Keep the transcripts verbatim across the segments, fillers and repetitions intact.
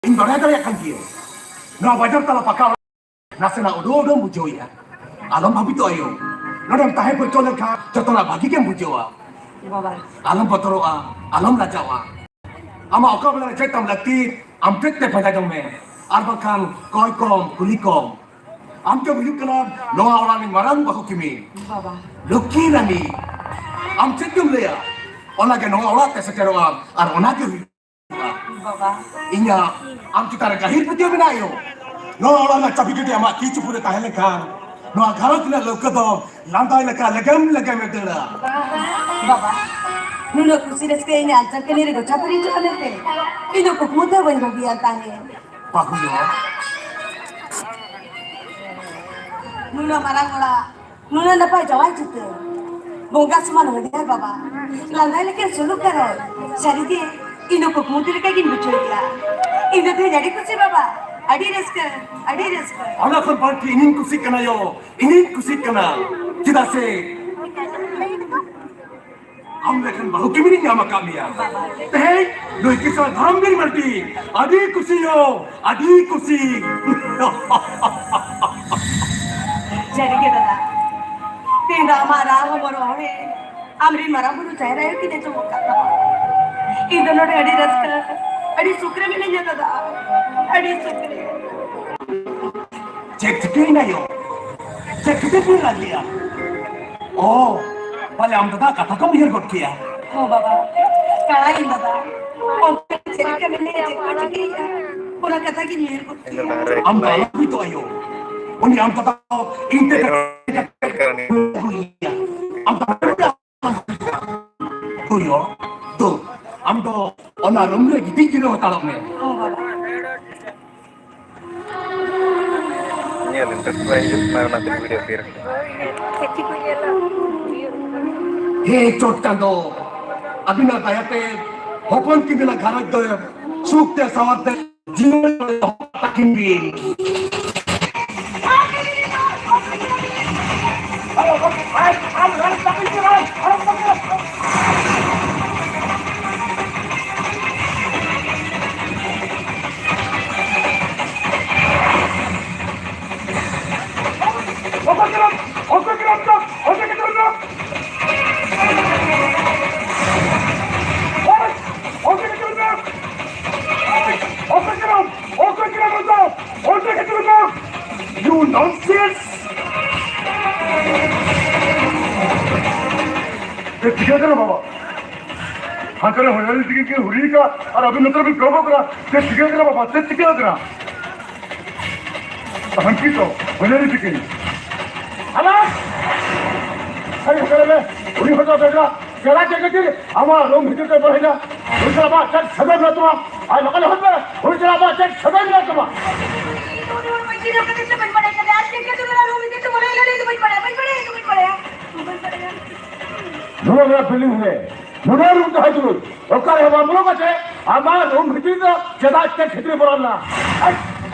ᱤᱧ ᱵᱟᱲᱟᱭ ᱫᱟᱲᱮᱭᱟᱜ ᱠᱟᱱ ᱜᱮᱭᱟ᱾ ᱱᱚᱣᱟ ᱵᱟᱡᱟᱨ ᱛᱟᱞᱟ ᱯᱟᱠᱟ ᱚᱲᱟᱜ ᱱᱟᱥᱮᱱᱟᱜ ᱩᱰᱟᱹᱣ ᱩᱰᱟᱹᱣ ᱵᱩᱡᱷᱟᱹᱣᱮᱫᱼᱟ᱾ ᱟᱞᱚᱢ ᱵᱷᱟᱵᱤᱛᱚᱜ ᱟᱭᱳ, ᱱᱚᱰᱮᱢ ᱛᱟᱦᱮᱸ ᱯᱟᱹᱨᱠᱟᱹᱣ ᱞᱮᱱᱠᱷᱟᱱ ᱡᱚᱛᱚᱱᱟᱜ ᱵᱷᱟᱹᱜᱤ ᱜᱮᱢ ᱵᱩᱡᱷᱟᱹᱣᱟ᱾ ᱵᱟᱵᱟ᱾ ᱟᱞᱚᱢ ᱵᱚᱛᱚᱨᱚᱜᱼᱟ, ᱟᱞᱚᱢ ᱞᱟᱡᱟᱣᱟ᱾ ᱟᱢᱟᱜ ᱚᱠᱟ ᱵᱮᱲᱟ ᱨᱮ ᱪᱮᱫ ᱛᱟᱢ ᱞᱟᱹᱠᱛᱤ, ᱟᱢ ᱛᱮᱫ ᱛᱮ ᱯᱟᱸᱡᱟ ᱡᱚᱝ ᱢᱮ, ᱟᱨ ᱵᱟᱝᱠᱷᱟᱱ ᱠᱚᱭ ᱠᱚᱢ, ᱠᱩᱞᱤ ᱠᱚᱢ᱾ ᱟᱢ ᱜᱮᱢ ᱦᱩᱭᱩᱜ ᱠᱟᱱᱟ ᱱᱚᱣᱟ ᱚᱲᱟᱜ ᱨᱤᱱ ᱢᱟᱨᱟᱝ ᱵᱟᱹᱦᱩ ᱠᱤᱢᱤᱱ᱾ ᱵᱟᱵᱟ᱾ ᱞᱚᱠᱠᱷᱤ ᱨᱟᱱᱤ, ᱟᱢ ᱪᱮᱫ ᱜᱮᱢ ᱞᱟᱹᱭᱟ, ᱚᱱᱟᱜᱮ ᱱᱚᱣᱟ ᱚᱲᱟᱜ ᱛᱮ ᱥᱮᱴᱮᱨᱚᱜᱼᱟ, ᱟᱨ ᱚᱱᱟᱜᱮ ᱦᱩᱭᱩᱜᱼᱟ᱾ ᱵᱟᱵᱟ᱾ ᱤᱧᱟᱜ ᱟᱢ ᱪᱮᱛᱟᱱ ᱨᱮ ᱜᱟᱹᱦᱤᱨ ᱯᱟᱹᱛᱭᱟᱹᱣ ᱢᱮᱱᱟᱜᱼᱟ ᱭᱳ᱾ ᱱᱚᱣᱟ ᱚᱲᱟᱜ ᱨᱮᱱᱟᱜ ᱪᱟᱹᱵᱤ ᱡᱩᱫᱤ ᱟᱢᱟᱜ ᱛᱤ ᱪᱩᱯᱩᱫ ᱨᱮ ᱛᱟᱦᱮᱸ ᱞᱮᱱᱠᱷᱟᱱ, ᱱᱚᱣᱟ ᱜᱷᱟᱨᱚᱸᱡᱽ ᱨᱮᱱᱟᱜ ᱞᱟᱹᱣᱠᱟᱹ ᱫᱚ ᱞᱟᱸᱫᱟᱭ ᱞᱮᱠᱟ ᱞᱮᱜᱮᱢ ᱞᱮᱜᱮᱢ ᱮ ᱫᱟᱹᱲᱟ᱾ ᱵᱟᱵᱟ, ᱱᱩᱱᱟᱹᱜ ᱠᱩᱥᱤ ᱨᱟᱹᱥᱠᱟᱹ ᱤᱧᱟᱹᱜ ᱟᱧᱪᱟᱨ ᱠᱟᱹᱱᱦᱤ ᱨᱮ ᱜᱚᱪᱷᱟ ᱯᱮᱨᱮᱡᱚᱜᱼᱟ ᱢᱮᱱᱛᱮ ᱤᱧ ᱫᱚ ᱠᱩᱠᱢᱩ ᱛᱮᱦᱚᱸ ᱵᱟᱹᱧ ᱵᱷᱟᱹᱵᱤᱭᱟ ᱛᱟᱦᱮᱸᱫ᱾ ᱵᱟᱹᱦᱩ ᱭᱳ᱾ ᱱᱩᱱᱟᱹᱜ ᱢᱟᱨᱟᱝ ᱚᱲᱟᱜ, ᱱᱩᱱᱟᱹᱜ ᱱᱟᱯᱟᱭ ᱡᱟᱶᱟᱭ ᱪᱤᱛᱟᱹᱨ, ᱵᱚᱸᱜᱟ ᱥᱚᱢᱟᱱ ᱦᱚᱲᱢᱚ ᱵᱟᱵᱟ, ᱞᱟᱸᱫᱟᱭ ᱞᱮᱠᱟᱱ ᱥᱩᱞᱩᱠ ᱜᱷᱟᱨᱚᱸᱡᱽ᱾ ᱥᱟᱹᱨᱤᱜᱮ, ᱤᱧ ᱫᱚ ᱠᱩᱠᱢᱩ ᱛᱤ ᱞᱮᱠᱟ ᱜᱤᱧ ᱵᱩᱡᱷᱟᱹᱣ ᱠᱮᱫᱟ᱾ ᱤᱧ ᱫᱚ ᱛᱮᱦᱮᱧ ᱟᱹᱰᱤ ᱠᱩᱥᱤ ᱵᱟᱵᱟ, ᱟᱹᱰᱤ ᱨᱟᱹᱥᱠᱟᱹ, ᱟᱹᱰᱤ ᱨᱟᱹᱥᱠᱟᱹ᱾ ᱚᱱᱟ ᱠᱷᱚᱱ ᱵᱟᱹᱲᱛᱤ ᱤᱧᱤᱧ ᱠᱩᱥᱤᱜ ᱠᱟᱱᱟ ᱭᱳ, ᱤᱧᱤᱧ ᱠᱩᱥᱤᱜ ᱠᱟᱱᱟ᱾ ᱪᱮᱫᱟᱜ ᱥᱮ ᱟᱢ ᱞᱮᱠᱟᱱ ᱵᱟᱹᱦᱩ ᱠᱤᱢᱤᱱᱤᱧ ᱧᱟᱢ ᱟᱠᱟᱫ ᱢᱮᱭᱟ᱾ ᱛᱮᱦᱮᱧ ᱱᱩᱭ ᱠᱤᱥᱟᱹᱬ ᱫᱷᱚᱨᱚᱢᱵᱤᱨ ᱢᱟᱹᱨᱰᱤ ᱟᱹᱰᱤ ᱠᱩᱥᱤ ᱭᱳ, ᱟᱹᱰᱤ ᱠᱩᱥᱤ᱾ ᱥᱟᱹᱨᱤᱜᱮ ᱫᱟᱫᱟ, ᱛᱮᱦᱮᱧ ᱫᱚ ᱟᱢᱟᱜ ᱨᱟᱜ ᱦᱚᱸ ᱵᱚᱨᱚ ᱦᱚᱲᱮ ᱟᱢᱨᱮᱱ ᱢᱟᱨᱟᱝ ᱵᱩᱨᱩ ᱡᱟᱦᱮᱨ ᱟᱭᱳ ᱠᱤᱱ ᱟᱸᱡᱚᱢ ᱟᱠᱟᱫ ᱛᱟᱢᱟ᱾ ᱤᱧ ᱫᱚ ᱱᱚᱰᱮ ᱟᱹᱰᱤ ᱨᱟᱹᱥᱠᱟᱹ, ᱟᱹᱰᱤ ᱥᱩᱠ ᱨᱮ ᱢᱤᱱᱟᱹᱧᱟ ᱫᱟᱫᱟ, ᱟᱹᱰᱤ ᱥᱩᱠ ᱨᱮ᱾ ᱪᱮᱫ ᱪᱤᱠᱟᱹᱭᱮᱱᱟ ᱭᱳ? ᱪᱮᱫ ᱠᱷᱟᱹᱛᱤᱨ ᱵᱤᱱ ᱨᱟᱹᱜᱤᱜᱼᱟ? ᱚ, ᱯᱟᱞᱮ ᱟᱢ ᱫᱟᱫᱟ ᱠᱟᱛᱷᱟ ᱠᱚᱢ ᱩᱭᱦᱟᱹᱨ ᱜᱚᱫ ᱠᱮᱜᱼᱟ᱾ ᱦᱚᱸ ᱵᱟᱵᱟ, ᱠᱟᱲᱟᱭᱤᱧ ᱫᱟᱫᱟ᱾ ᱚᱱᱛᱮ ᱪᱮᱫ ᱞᱮᱠᱟ ᱢᱮᱱᱟᱭᱟ, ᱪᱮᱫ ᱠᱚ ᱪᱤᱠᱟᱹᱭᱮᱫᱼᱟ, ᱚᱱᱟ ᱠᱟᱛᱷᱟ ᱜᱤᱧ ᱩᱭᱦᱟᱹᱨ ᱜᱚᱫ ᱠᱮᱜᱼᱟ᱾ ᱟᱢ ᱫᱚ ᱟᱞᱚᱢ ᱵᱷᱟᱵᱤᱛᱚᱜᱼᱟ ᱭᱳ᱾ ᱩᱱᱤ ᱟᱢ ᱫᱟᱫᱟ ᱫᱚ ᱤᱧ ᱛᱮ ᱟᱢ ᱫᱚ ᱦᱩᱭᱩᱜ, ᱫᱩ, ᱟᱢ ᱫᱚ ᱚᱱᱟ ᱨᱩᱢ ᱨᱮ ᱜᱤᱛᱤᱡ ᱡᱤᱨᱟᱹᱣ ᱦᱟᱛᱟᱲᱚᱜ ᱢᱮ᱾ ᱧᱮᱞ ᱤᱱᱴᱟᱨᱮᱥᱴ ᱵᱟᱭ ᱦᱤᱡᱩᱜ ᱠᱟᱱᱟ, ᱚᱱᱟᱛᱮ ᱵᱷᱤᱰᱤᱭᱳ ᱠᱞᱤᱭᱟᱨ᱾ ᱦᱮ ᱪᱚᱴ ᱪᱟᱸᱫᱚ, ᱟᱹᱵᱤᱱᱟᱜ ᱫᱟᱭᱟᱛᱮ ᱦᱚᱯᱚᱱ ᱠᱤᱱ ᱨᱮᱱᱟᱜ ᱜᱷᱟᱨᱚᱸᱡᱽ ᱫᱚ ᱥᱩᱠ ᱛᱮ ᱥᱟᱶᱟᱨ ᱛᱮ ᱡᱤᱭᱚᱱ ᱨᱮ ᱫᱚᱦᱚ ᱠᱟᱜ ᱛᱟᱹᱠᱤᱱ ᱵᱤᱱ᱾ Nonsense! ᱪᱮᱫ ᱪᱤᱠᱟᱹ ᱠᱟᱱᱟ ᱵᱟᱵᱟ? ᱦᱟᱱᱛᱮ ᱨᱮ ᱦᱚᱭᱟᱨᱤ ᱛᱤᱠᱤᱱ ᱠᱤᱱ ᱦᱩᱨᱤ ᱟᱠᱟᱫ ᱟᱨ ᱟᱹᱵᱤᱱ ᱱᱚᱛᱮ ᱨᱮᱵᱤᱱ ᱠᱚᱭᱚᱜ ᱠᱟᱱᱟ᱾ ᱪᱮᱫ ᱪᱤᱠᱟᱹ ᱠᱟᱱᱟ ᱵᱟᱵᱟ? ᱪᱮᱫ ᱪᱤᱠᱟᱹ ᱠᱟᱱᱟ? ᱦᱟᱱᱠᱤ ᱛᱚ ᱦᱚᱭᱟᱨᱤ ᱛᱤᱠᱤᱱ᱾ ᱟᱞᱟᱥ! ᱟᱨᱮ ᱦᱟᱱᱛᱮ ᱨᱮ ᱢᱮ, ᱩᱱᱤ ᱦᱚᱲ ᱫᱚ ᱵᱮᱜᱽᱲᱟ, ᱵᱮᱜᱽᱲᱟ ᱪᱮᱫ ᱠᱷᱟᱹᱛᱤᱨ ᱟᱢᱟᱜ ᱨᱩᱢ ᱵᱷᱤᱛᱤᱨ ᱛᱮ ᱵᱚᱞᱚᱭᱮᱱᱟ? ᱩᱱᱤ ᱥᱟᱞᱟᱜ ᱟᱢᱟᱜ ᱪᱮᱫ ᱥᱟᱹᱜᱟᱹᱭ ᱢᱮᱱᱟᱜ ᱛᱟᱢᱟ? ᱟᱨ ᱞᱚᱜᱚᱱ ᱦᱚᱫ ᱢᱮ, ᱩᱱᱤ ᱥᱟᱞᱟᱜ ᱟᱢᱟᱜ ᱪᱮᱫ ᱥᱟᱹᱜᱟᱹᱭ ᱢᱮᱱᱟᱜ ᱛᱟᱢᱟ? ᱤᱧ ᱫᱚ ᱩᱱᱤ ᱦᱚᱲ ᱵᱟᱹᱧ ᱪᱤᱱᱦᱟᱹᱣ ᱠᱟᱫᱮ ᱛᱮ ᱵᱟᱹᱧ ᱵᱟᱲᱟᱭ ᱠᱟᱫᱮᱭᱟ᱾ ᱟᱨ ᱪᱮᱫ ᱠᱷᱟᱹᱛᱤᱨ ᱚᱱᱟ ᱨᱩᱢ ᱵᱷᱤᱛᱤᱨ ᱛᱮ ᱵᱚᱞᱚᱭᱮᱱᱟ, ᱤᱧ ᱫᱚ ᱵᱟᱹᱧ ᱵᱟᱲᱟᱭᱟ, ᱵᱟᱹᱧ ᱵᱟᱲᱟᱭᱟ, ᱤᱧ ᱫᱚ ᱵᱟᱹᱧ ᱵᱟᱲᱟᱭᱟ, ᱵᱟᱹᱧ ᱵᱟᱲᱟᱭᱟ᱾ ᱱᱚᱣᱟ ᱨᱮᱱᱟᱜ ᱯᱷᱤᱞᱤᱝ ᱨᱮ ᱱᱚᱰᱮ ᱨᱩᱢ ᱛᱟᱦᱮᱸ ᱛᱩᱞᱩᱡ ᱚᱠᱟ ᱨᱮᱦᱚᱸ ᱵᱟᱢ ᱵᱚᱞᱚ ᱠᱟᱛᱮ ᱟᱢᱟᱜ ᱨᱩᱢ ᱵᱷᱤᱛᱤᱨ ᱫᱚ ᱪᱮᱫᱟᱜ ᱪᱮᱫ ᱠᱷᱟᱹᱛᱤᱨ ᱵᱚᱞᱚ ᱞᱮᱱᱟ? ᱟᱡ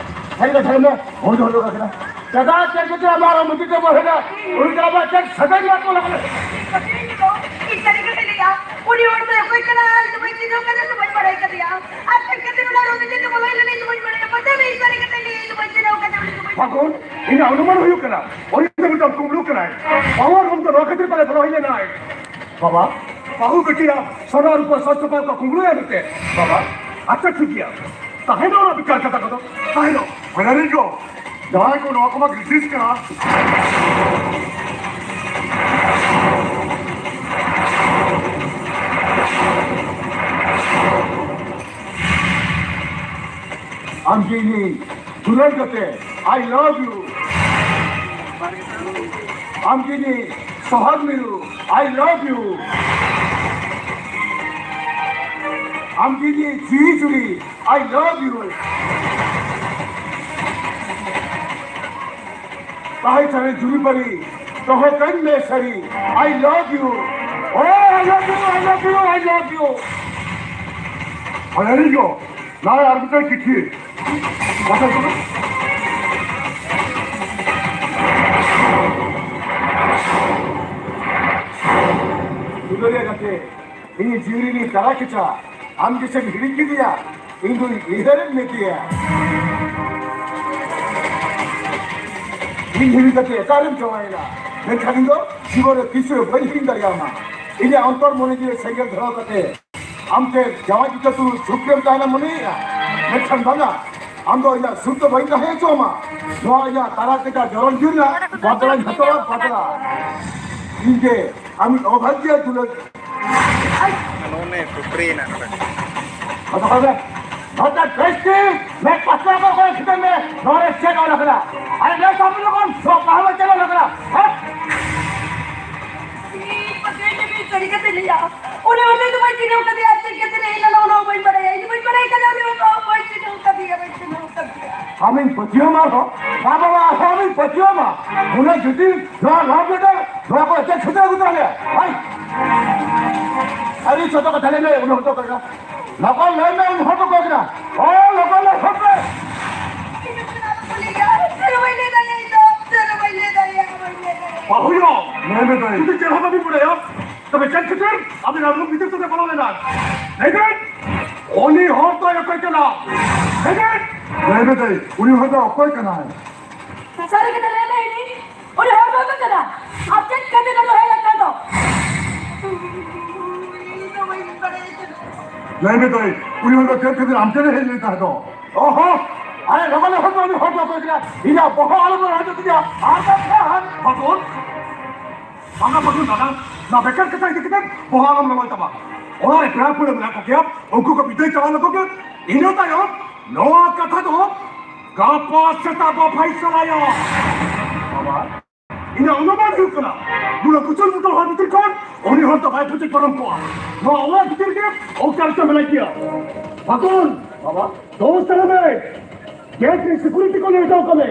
ᱥᱟᱹᱨᱤ ᱠᱟᱛᱷᱟ ᱞᱟᱹᱭ ᱢᱮ, ᱦᱩᱭ ᱫᱚ ᱦᱩᱭ ᱠᱟᱱᱟ᱾ ᱪᱮᱫᱟᱜ ᱪᱮᱫ ᱠᱷᱟᱹᱛᱤᱨ ᱟᱢᱟᱜ ᱨᱩᱢ ᱵᱷᱤᱛᱤᱨ ᱛᱮ ᱵᱚᱞᱚ ᱞᱮᱱᱟ? ᱩᱱᱤ ᱫᱚ ᱟᱢᱟᱜ ᱪᱮᱫ ᱥᱟᱹᱜᱟᱹᱭ ᱢᱮᱱᱟᱜ ᱛᱟᱢᱟ? ᱤᱧ ᱥᱟᱹᱨᱤ ᱠᱟᱛᱷᱟᱧ ᱞᱟᱹᱭᱟ, ᱩᱱᱤ ᱦᱚᱲ ᱫᱚ ᱚᱠᱚᱭ ᱠᱟᱱᱟ? ᱤᱧ ᱫᱚ ᱵᱟᱹᱧ ᱪᱤᱱᱦᱟᱹᱣ ᱠᱟᱫᱮᱭᱟ, ᱤᱧ ᱫᱚ ᱵᱟᱹᱧ ᱵᱟᱲᱟᱭ ᱠᱟᱫᱮᱭᱟ᱾ ᱟᱨ ᱪᱮᱫ ᱠᱷᱟᱹᱛᱤᱨ ᱚᱱᱟ ᱨᱩᱢ ᱵᱷᱤᱛᱤᱨ ᱛᱮ ᱵᱚᱞᱚ ᱞᱮᱱᱟ? ᱤᱧ ᱫᱚ ᱵᱟᱹᱧ ᱵᱟᱲᱟᱭᱟ᱾ ᱯᱟᱪᱮ ᱤᱧ ᱥᱟᱹᱨᱤ ᱠᱟᱛᱷᱟᱧ ᱞᱟᱹᱭᱟ, ᱤᱧ ᱫᱚ ᱵᱟᱹᱧ ᱪᱤᱱᱦᱟᱹᱣ ᱠᱟᱫᱮᱭᱟ, ᱩᱱᱤ ᱫᱚ ᱵᱟᱹᱧ ᱯᱷᱟᱹᱜᱩᱱ, ᱤᱧᱟᱹᱜ ᱚᱱᱩᱢᱟᱱ ᱦᱩᱭᱩᱜ ᱠᱟᱱᱟ, ᱩᱱᱤ ᱫᱚ ᱢᱤᱫᱴᱟᱝ ᱠᱩᱢᱵᱽᱲᱩ ᱠᱟᱱᱟᱭ᱾ ᱵᱟᱵᱟ ᱨᱩᱢ ᱫᱚ ᱱᱚᱣᱟ ᱠᱷᱟᱹᱛᱤᱨ ᱯᱟᱞᱮ ᱵᱚᱞᱚ ᱦᱮᱡ ᱞᱮᱱᱟᱭ᱾ ᱵᱟᱵᱟ, ᱵᱟᱹᱦᱩ ᱵᱤᱴᱤᱭᱟᱜ ᱥᱚᱱᱟ ᱨᱩᱯᱟᱹ ᱥᱟᱡᱽ ᱥᱟᱯᱟᱵ ᱠᱚ ᱠᱩᱢᱵᱽᱲᱩᱭᱟ ᱢᱮᱱᱛᱮ᱾ ᱵᱟᱵᱟ, ᱟᱪᱪᱷᱟ ᱴᱷᱤᱠ ᱜᱮᱭᱟ, ᱛᱟᱦᱮᱱᱟ ᱚᱱᱟ ᱵᱮᱠᱟᱨ ᱠᱟᱛᱷᱟ ᱠᱚᱫᱚ, ᱛᱟᱦᱮᱱᱟ᱾ ᱦᱟᱭᱨᱟᱱᱤ ᱜᱚ, ᱡᱟᱦᱟᱸᱭ ᱠᱚ ᱱᱚᱣᱟ ᱠᱚᱢᱟ ᱜᱨᱤᱴᱤᱥ ᱠᱟᱱᱟ᱾ ᱟᱢ ᱡᱮ ᱤᱧᱤᱧ ᱫᱩᱞᱟᱹᱲ ᱠᱟᱛᱮ, I love you. ᱟᱢ ᱡᱮ ᱤᱧᱤᱧ ᱥᱚᱦᱟᱜ ᱢᱤᱨᱩ, I love you. ᱟᱢ ᱡᱮ ᱤᱧᱤᱧ ᱡᱤᱣᱤ ᱡᱩᱨᱤ, I love you. ᱛᱟᱦᱮᱸ ᱪᱟᱞᱮ ᱡᱩᱨᱤ ᱯᱟᱹᱨᱤ, ᱫᱚᱦᱚ ᱠᱟᱹᱧ ᱢᱮ ᱥᱟᱹᱨᱤ, I love you. Oh, I love you, I love you, I love you. ᱦᱟᱭᱨᱟᱱᱤ ᱜᱚ, ᱱᱚᱜᱼᱚᱭ ᱟᱨ ᱢᱤᱫᱴᱟᱝ ᱪᱤᱴᱷᱤ᱾ ᱯᱟᱥᱮ ᱠᱚᱨᱮ᱾ ᱫᱩᱞᱟᱹᱲᱤᱭᱟᱹ ᱜᱟᱛᱮ, ᱤᱧ ᱡᱤᱣᱤ ᱨᱤᱱᱤᱡ ᱛᱟᱨᱟ ᱠᱮᱪᱟ, ᱟᱢ ᱜᱮᱥᱮᱢ ᱦᱤᱲᱤᱧ ᱠᱮᱫᱮᱭᱟ, ᱤᱧ ᱫᱚᱧ ᱩᱭᱦᱟᱹᱨᱮᱫ ᱢᱮᱜᱮᱭᱟ᱾ ᱤᱧ ᱦᱤᱲᱤᱧ ᱠᱟᱛᱮ ᱚᱠᱟᱨᱮᱢ ᱪᱟᱞᱟᱣᱮᱱᱟ? ᱢᱮᱱᱠᱷᱟᱱ ᱤᱧ ᱫᱚ ᱡᱤᱵᱚᱱ ᱨᱮ ᱛᱤᱥ ᱨᱮ ᱵᱟᱹᱧ ᱦᱤᱲᱤᱧ ᱫᱟᱲᱮᱭᱟᱢᱟ᱾ ᱤᱧᱟᱹᱜ ᱚᱱᱛᱚᱨ ᱢᱚᱱᱮ ᱡᱤᱣᱤ ᱥᱮᱸᱜᱮᱞ ᱫᱷᱚᱨᱟᱣ ᱠᱟᱛᱮ ᱟᱢ ᱛᱮ ᱡᱟᱶᱟᱭ ᱪᱤᱛᱟᱹ ᱛᱩᱞᱩᱡ ᱥᱩᱠ ᱨᱮᱢ ᱛᱟᱦᱮᱱᱟ ᱢᱚᱱᱮᱭᱮᱫᱼᱟ, ᱢᱮᱱᱠᱷᱟᱱ ᱵᱟᱝᱟ, ᱟᱢ ᱫᱚ ᱤᱧᱟᱹᱜ ᱥᱩᱨ ᱫᱚ ᱵᱟᱹᱧ ᱛᱟᱦᱮᱸ ᱦᱚᱪᱚᱣᱟᱢᱟ᱾ ᱱᱚᱣᱟ ᱤᱧᱟᱹᱜ ᱛᱟᱞᱟ ᱛᱮᱜᱮ ᱡᱚᱞᱚᱱ ᱡᱤᱭᱚᱱ ᱨᱮᱱᱟᱜ ᱵᱟᱫᱞᱟᱧ ᱦᱟᱛᱟᱣᱟ, ᱵᱟᱫᱞᱟ᱾ ᱤᱧ ᱜᱮ ᱟᱢᱤᱡ ᱚᱵᱷᱟᱜᱽᱭᱚ ᱫᱩᱞᱟᱹᱲ᱾ ᱱᱚᱜᱼᱚ ᱱᱮ ᱯᱩᱠᱷᱨᱤ ᱦᱮᱱᱟᱜ ᱱᱚᱰᱮ᱾ ᱟᱫᱚ ᱠᱚ ᱢᱮ, ᱱᱚᱛᱮ ᱵᱮᱥᱴᱤ, ᱢᱮ ᱯᱟᱛᱞᱟ ᱠᱚ ᱚᱠᱚᱭ ᱠᱷᱤᱫᱟᱹᱢ ᱢᱮ, ᱱᱚᱰᱮ ᱪᱮᱫ ᱚᱞ ᱟᱠᱟᱱᱟ? ᱟᱨ ᱞᱟᱹᱭ ᱛᱟᱵᱚᱱ ᱞᱚᱜᱚᱱ, ᱥᱚ ᱯᱟᱲᱦᱟᱣ ᱪᱮᱫ ᱚᱞ ᱟᱠᱟᱱᱟ? ᱦᱮᱸ? ᱤᱧ ᱯᱟᱥᱮ ᱡᱩᱫᱤ ᱥᱟᱹᱨᱤ ᱠᱟᱛᱮ ᱞᱟᱹᱭᱟ, ᱩᱱᱤ ᱩᱱᱤ ᱫᱚ ᱵᱟᱹᱧ ᱪᱤᱱᱦᱟᱹᱣ ᱠᱟᱫᱮᱭᱟ, ᱟᱨ ᱪᱮᱫ ᱠᱟᱛᱮ ᱞᱟᱹᱭ ᱞᱮᱱᱟ ᱚᱱᱟ ᱦᱚᱸ ᱵᱟᱹᱧ ᱵᱟᱲᱟᱭᱟ, ᱤᱧ ᱫᱚ ᱵᱟᱹᱧ ᱵᱟᱲᱟᱭ ᱠᱟᱫᱟ, ᱩᱱᱤ ᱩᱱᱤ ᱫᱚ ᱵᱟᱹᱧ ᱪᱤᱱᱦᱟᱹᱣ ᱠᱟᱫᱮᱭᱟ, ᱵᱟᱹᱧ ᱪᱤᱱᱦᱟᱹᱣ ᱠᱟᱫᱮᱭᱟ᱾ ᱟᱢᱤᱧ ᱯᱟᱹᱛᱭᱟᱹᱣ ᱢᱟ ᱟᱨᱦᱚᱸ, ᱵᱟᱵᱟ ᱟᱨᱦᱚᱸ ᱟᱢᱤᱧ ᱯᱟᱹᱛᱭᱟᱹᱣ ᱢᱟ, ᱩᱱᱟᱹᱜ ᱡᱩᱫᱤ ᱱᱚᱣᱟ ᱞᱟᱵᱷ ᱞᱮᱴᱟᱨ ᱱᱚᱣᱟ ᱠᱚ ᱮᱴᱟᱜ ᱪᱷᱩᱴᱟᱹᱣ ᱟᱹᱜᱩ ᱛᱚᱨᱟ ᱞᱮᱭᱟ᱾ ᱦᱟᱭ! ᱟᱹᱰᱤ ᱥᱚᱛᱚ ᱠᱟᱛᱷᱟ ᱞᱟᱹᱭ ᱢᱮ, ᱩᱱᱤ ᱦᱚᱲ ᱫᱚ ᱚᱠᱚᱭ ᱠᱟᱱᱟ? ᱞᱚᱜᱚᱱ ᱞᱟᱹᱭ ᱢᱮ, ᱩᱱᱤ ᱦᱚᱲ ᱫᱚ ᱚᱠᱚᱭ ᱠᱟᱱᱟ? ᱚ, ᱞᱚᱜᱚᱱ ᱞᱟᱹᱭ ᱦᱚᱫ ᱢᱮ᱾ ᱪᱮᱫ ᱦᱚᱸ ᱵᱟᱹᱧ ᱞᱟᱹᱭ ᱫᱟᱲᱮᱭᱟᱜᱼᱟ ᱤᱧ ᱫᱚ, ᱪᱮᱫ ᱦᱚᱸ ᱵᱟᱹᱧ ᱞᱟᱹᱭ ᱫᱟᱲᱮᱭᱟᱜᱼᱟ, ᱵᱟᱹᱧ ᱞᱟᱹᱭ ᱫᱟᱲᱮᱭᱟᱜᱼᱟ᱾ ᱵᱟᱹᱦᱩᱭᱟ, ᱞᱟᱹᱭ ᱢᱮ ᱫᱟᱹᱭ᱾ ᱡᱩᱫᱤ ᱪᱮᱫ ᱦᱚᱸ ᱵᱟᱹᱵᱤᱱ ᱵᱟᱲᱟᱭᱟ, ᱛᱚᱵᱮ ᱪᱮᱫ ᱠᱷᱟᱹᱛᱤᱨ ᱟᱹᱵᱤᱱ ᱟᱨ ᱨᱩᱢ ᱵᱷᱤᱛᱤᱨ ᱛᱮᱯᱮ ᱵᱚᱞᱚ ᱞᱮᱱᱟ? ᱞᱟᱹᱭ ᱵᱤᱱ, ᱩᱱᱤ ᱦᱚᱲ ᱫᱚᱭ ᱚᱠᱚᱭ ᱠᱟᱱᱟ? ᱞᱟᱹᱭ ᱵᱤᱱ᱾ ᱞᱟᱹᱭ ᱢᱮ ᱫᱟᱹᱭ, ᱩᱱᱤ ᱦᱚᱲ ᱫᱚ ᱚᱠᱚᱭ ᱠᱟᱱᱟᱭ? ᱥᱟᱹᱨᱤ ᱠᱟᱛᱷᱟ ᱞᱟᱹᱭ ᱢᱮ, ᱤᱧ ᱩᱱᱤ ᱦᱚᱲ ᱵᱟᱹᱧ ᱠᱟᱱᱟ᱾ ᱟᱢ ᱪᱮᱫ ᱠᱷᱟᱹᱛᱤᱨ ᱱᱚᱰᱮ ᱦᱮᱡ ᱟᱠᱟᱱ ᱫᱚ? ᱞᱟᱹᱭ ᱢᱮ ᱫᱟᱹᱭ, ᱩᱱᱤ ᱦᱚᱲ ᱫᱚ ᱪᱮᱫ ᱠᱷᱟᱹᱛᱤᱨ ᱟᱢ ᱴᱷᱮᱱ ᱮ ᱦᱮᱡ ᱞᱮᱱ ᱛᱟᱦᱮᱸ ᱫᱚ? ᱚᱦᱚ, ᱟᱨᱮ ᱞᱚᱜᱚᱱ ᱞᱚᱜᱚᱱ ᱩᱱᱤ ᱦᱚᱲ ᱫᱚ ᱚᱠᱚᱭ ᱠᱟᱱᱟ? ᱤᱧᱟᱜ ᱵᱚᱦᱚᱜ ᱟᱞᱚᱢ ᱞᱚᱲᱦᱚ ᱦᱚᱪᱚ ᱛᱤᱧᱟ᱾ ᱟᱨ ᱵᱟᱝᱠᱷᱟᱱ ᱵᱟᱵᱚᱱ ᱵᱟᱝᱟ ᱵᱟᱹᱵᱩ ᱫᱟᱫᱟ, ᱱᱚᱣᱟ ᱵᱮᱠᱟᱨ ᱠᱟᱛᱷᱟ ᱤᱫᱤ ᱠᱟᱛᱮ ᱵᱚᱦᱚᱜ ᱟᱞᱚᱢ ᱞᱚᱞᱚᱭ ᱛᱟᱢᱟ᱾ ᱚᱲᱟᱜ ᱨᱮ ᱯᱮᱲᱟ ᱯᱟᱹᱲᱦᱟᱹ ᱢᱮᱱᱟᱜ ᱠᱚᱜᱮᱭᱟ, ᱩᱱᱠᱩ ᱠᱚ ᱵᱤᱫᱟᱹᱭ ᱪᱟᱵᱟ ᱞᱮᱠᱚ ᱜᱮ᱾ ᱤᱱᱟᱹ ᱛᱟᱭᱚᱢ ᱱᱚᱣᱟ ᱠᱟᱛᱷᱟ ᱫᱚ ᱜᱟᱯᱟ ᱥᱮᱛᱟᱜ ᱵᱚ ᱯᱷᱟᱭᱥᱟᱞᱟᱭᱟ᱾ ᱵᱟᱵᱟ, ᱤᱧᱟᱹᱜ ᱚᱱᱩᱢᱟᱱ ᱦᱩᱭᱩᱜ ᱠᱟᱱᱟ, ᱱᱚᱣᱟ ᱠᱩᱪᱚᱞ ᱢᱩᱴᱚᱞ ᱦᱚᱲ ᱵᱷᱤᱛᱤᱨ ᱠᱷᱚᱱ ᱩᱱᱤ ᱦᱚᱲ ᱫᱚ ᱵᱟᱭ ᱯᱩᱪᱩᱡ ᱯᱟᱨᱚᱢ ᱠᱚᱜᱼᱟ᱾ ᱱᱚᱣᱟ ᱚᱲᱟᱜ ᱵᱷᱤᱛᱤᱨ ᱜᱮ ᱚᱠᱟ ᱨᱮᱪᱚ ᱢᱮᱱᱟᱭ ᱜᱮᱭᱟ᱾ ᱵᱟᱛᱚᱱ, ᱵᱟᱵᱟ, ᱫᱚᱥ ᱛᱟᱞᱟ ᱢᱮ᱾ ᱜᱮᱴ ᱨᱮ ᱥᱤᱠᱩᱨᱤᱴᱤ ᱠᱚ ᱞᱟᱹᱭ ᱦᱚᱴᱚ ᱠᱟᱜ ᱢᱮ᱾